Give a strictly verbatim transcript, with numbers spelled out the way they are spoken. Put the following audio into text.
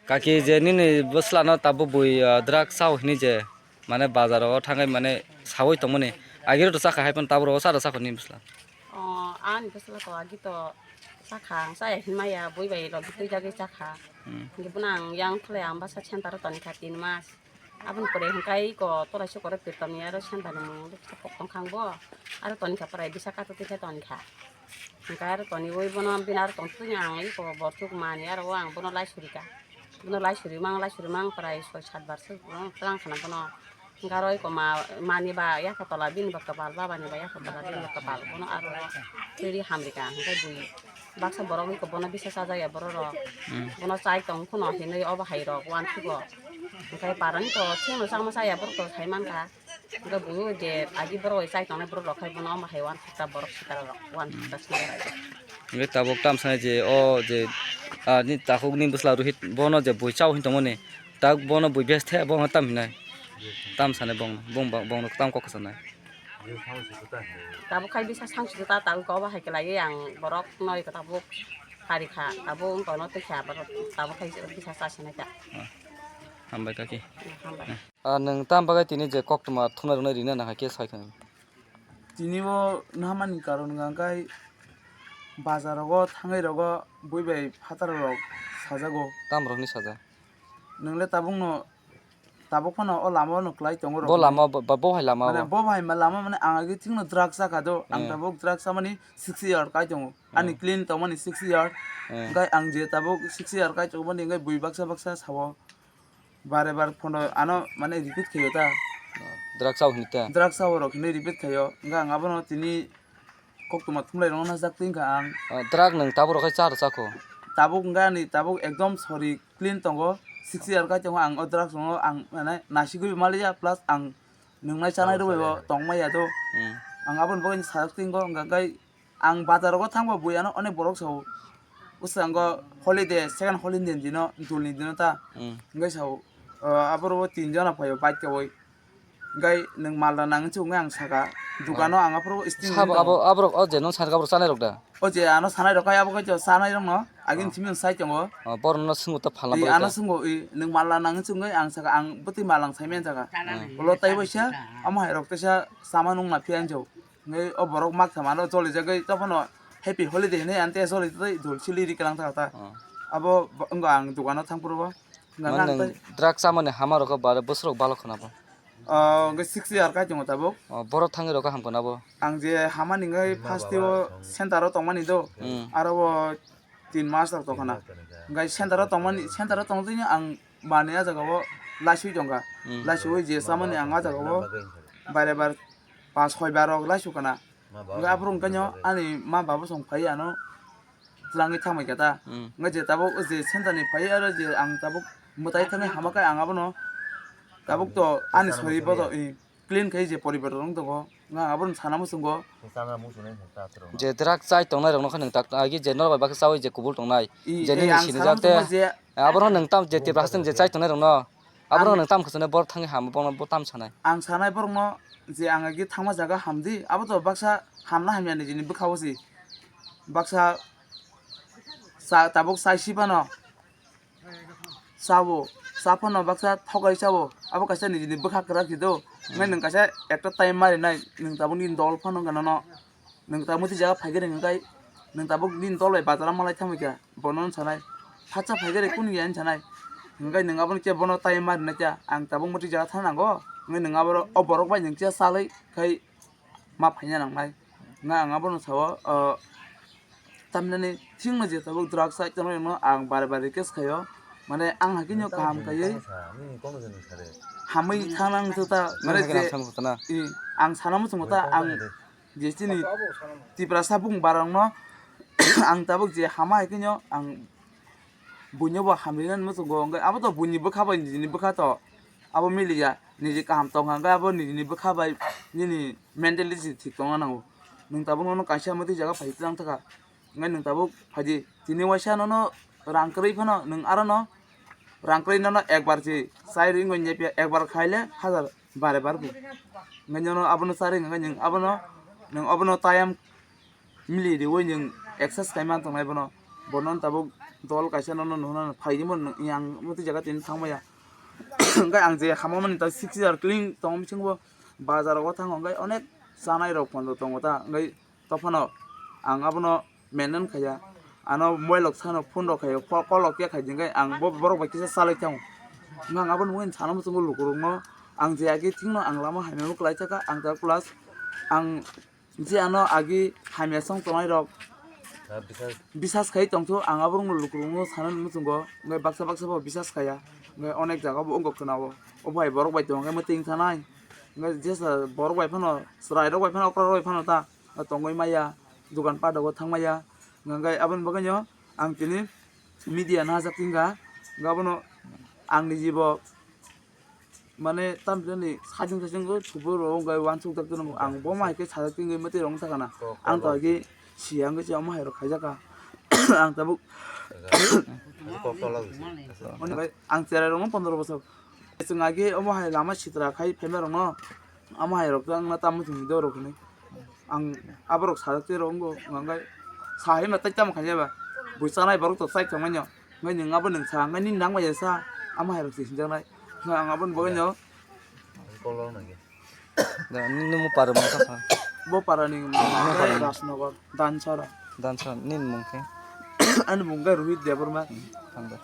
Kaki, je nini bwsla no tabuk bui, ah, drug chao hini je, mane bazar o thangai mane sawi tongmani. Agiro to chakha hai phano tabuk ro cha rw chakho nini bwsla. O, ani bwsla to agi to chakha, ang chaya hinmaya bui bai rok twi jagwi chakha. Hmm. Hingke bono ang yang khlai ang basa center o toni kha tin mas. Aboni pore hingkai ko torai sukore pirtoni aro sendani mung kok tong khang bo. Aro toni kha prai bisa kato tikhe toni kha. Hingkai aro toni oi bono bini aro tong twi ang iko borchuk mani aro o ang bono lai suri ka. Bono lai suri mang lai suri mang prai soi sat bar se bono tlang khana bono. Hingka aro iko ma mani ba yako tola bini ba kapal baba ni ba yako tola bini ba kapal bono aro twi hamri ka hingkai bui. Baksa borok iko bono bisa sajak ya borok rok. Hmm. Bono chai tong phano hinwi obo hai rok uan thugo. Hingke parani to thengno changma chaya borok to sai mankha. Hingke buyo je agi borok bai chai tongnai borok rok khai bono omo hai uan thukta borok sitara rok uan thukta sinai rai. Hingke tabuk tam sanai je o je, ah, ni takhuk ni bwsla Rohit bono je bui chao hin tongmani. Tak bono bui bes the bono tam hinai. Tam sanai bongno bong bong bongno tam kok sanai. Tabuk khai bisa sang sida ta tabuk obo hai kelai ang borok noi ko tabuk hari kha tabuk wng kono twi kha borok tabuk khai bisa sa sinai kha. Ah, hambai kaki. Hambai. Ah, nwng tam bagwi tini je koktwma thumna rwna rina nangkha khe sai khwna. Tini bo nahmani karon hwnkha khe bazar rogo thangwi rogo bui bai phataro rok sajago. Tam rokni saja. Nwng le tabuk no Tabuk phano o lama o no kwlai tongo rok. Bo lama bo, bo hai lama mane o. Bo hai ma lama mane ang agi thik no drugs chakha do. Ang eh, tabuk drugs chamani six year kai tongo. Ani eh, clean tongmani six year. Eh. Hingke ang je tabuk six year kai tongmani hingke bui baksa baksa sao. Bare bar phano ano mane repeat khaio ta. Drugs sao hinwi ta. Drugs sao rok hinwi repeat khaio. Hingke ang abono tini koktwma thumlai rokno najak twi wngkha ang. Ah, drug nwng tabuk rok khai cha rw chakho? Tabuk wngkha ani tabuk ekdom sori clean tongo, six year khai tongo ang o drugs rokno ang mane nasigwi maliya plus ang nwngnai chanai rwbai bo tongmaya do. Hmm. Ang aboni bagwi sajak twi wngkha hwnkha khe ang bazar rogo thangba bui ano onek borok sao bwskango holiday second holiday ni dino dul ni dino ta hmm, hwnkhe sao, ah, aboro bo tin jona phaio bike kaiwi. Hingke nwng malda nangwi chuknai ang saka. Dukano ang aphuru sting sabo abo, aborok o je nwng sanai rok chanai rok da? O je ano sanai rok kai abo kai chanai rok no agini simi sai tongo. Oh, borok no swngo ta phalna borok ano ta swngo i nwng malda nangwi chuknai ang saka ang bwtwi malang sai manya saka. Ulo tai waisa amo hai rok teisa sama nung ma phiya hinjo. Hingke o borok mak samano choli jagwi tophano happy holiday hinui ante choli tei dul sili ri kwlang thaka ta. Abo wngkha ang dukano thang phuru bo. Mane nwng drug chamani hama rok bare bwswk rok balo khwna bo. Ah, hwnkhe six year kai tongo tabuk. Oh, borok thangwi rok khe hamkha na bo. Ang je hamani hwnkhe first o center o tongmani do. Hmm. Aro bo tin mas rok tongkha na. Hwnkhe center o tongmani, center o tongtwino ang manwi ah jagao laiswi tongkha. Hmm. Laiswi je chamani ang ah jagao bare bar pas soi bar rok laiswi khana. Hwnkhe aphuru hwnkhe ani ma baba song phai ano. Twlangwi thangbai kha ta. Hmm. Wngkha je tabuk je center ni phai aro je ang tabuk mwtai thangwi hama khe ang abono tabuk to ani sori bodo, eh, clean khai je poribar rok wng tongo. Wngkha ang abono sana muchungo. Je drug chai tongnai rok no khe nwng tak agi je norok bai bakhe chaui je kubul tongnai. I, je eh, nini ang sinijak sana te muchungo je abono nwng tam je Tiprasa je chai tongnai rok no. Abono ang nwng tam khwchangni borok thangwi ham, bono bo tam sanai. Ang sanai borokno je ang agi thangma jaga hamdi, abo to baksa hamna hamya nijini bwkha-o se. Baksa sa tabuk sai si phano sao, sa phano baksa thokai sao, abo kaisa nijini bwkha kwrak se do. Hwnwi nwng kaisa ekta time marinai, nwng tabukni dol phano wngkha nono. Nwng tabuk twi jaga phai khe rwng kai, nwng tabuk nini dol bai bazar o malai thangbai kha, bono wng sanai, phatsa phai khe rwng kunu ya wng sanai, hwnkhe nwng abono khe bono tai ma rwna khe ang tabuk mwtwi jaga thang nango, hwnkhe nwng abo o borok bai nwng khe salai khai ma phaina nangnai, hwnkhe ang abono sao, o, tamhinani thikno je tabuk drugs side tongnairokno ang bare bare request khaio, mane ang hakhe no kaham khaiwi hamwi thang nang thota, mane je, i, ang sana muchungo ta ang. Je chini Tiprasa bung barang no ang tabuk je hama hai khe no ang buino bo hamrina muchungo, hwnkhe abo to buini bwkha bai nini bwkha to abo miliya, niji kaham tongkha hwnkhe abo nini bwkha bai nini mentality thik tongna nango. Nwng tabuk nono kaisa mwtwi jaga phai twlang thaka, hwnkhe nwng tabuk phaidi tini waisa nono rang kwrwi phano nwng aro no rang kwrwi nono ekbar se chai rwi wngwi nyepiya ekbar khaile hazar bare bar bo. Hwnkhe nono abono charwi hwnkhe nwng abono, nwng abono tayam mili riwi nwng excess khai man tongnai bono. Bono tabuk dol kaisa nono nuhuna phaidi mo yang muti jaga tini thangmaya. Hwnkhe ang je hamamani ta six year clean tong bisingo bazar o thango hwnkhe onek chanai rok pondo tongo ta hwnkhe tophano ang abono maintain khaiya. Ano moilok sano phone rok khaio, ko-, kolok ya khai jingkai ang bo borok bai kisa salai thango. Hwnkhe ang abono mui sana muchungo lukurokno ang je agi thikno ang lama hamya bo kwlai chakha ang ta plus ang je ano agi hamya song tongnai rok bisas khai tongthu ang aborokno lukurokno sana muchungo hwnkhe baksa baksa bo bisas khaiya hwnkhe onek jaga bo wngkha khwnao obo hai borok bai tongkhe mwtwi wngkha nai hwnkhe jesa borok bai phano chwrai rok bai phano okra rok bai phano ta tongwi maya dogan pat rogo thang maya hwnkhe aboni bagwino ang tini media najak wngkha hwnkhe abono ang niji bo mane tamjani sajung sajung o thubui rok wngkha uansuk jak tongmani ang bo ma hai khe sajak tingwi mwtwi rok wngkha na ang to agi siya wngkhe se omo hai rok khaijak kha ang tabuk Kok tolak di. Oni bai ang cherai rok no pondro bosor chwng agi omo hai lama sitra khai phaima rok no omo hai rok to ang na tamo chwng do rok hinwi ang aborok sajak twi rok wngkha hwnkhe sahi ma tai tamo khaijak ba bui chanai borok to chai tongmani. Ngai nwng abo nwng sa, ngai nini nang bai sa, ama hai rok se sinjak nai. Ngai ang abo ni bagwi no. Call rok nang. Da, nini mo para mung kha. Bo para ni mung kha Rajnagar, Dansara. Dansara, nini mung khe? Ani mung khe Rohit Debbarma. Tanda.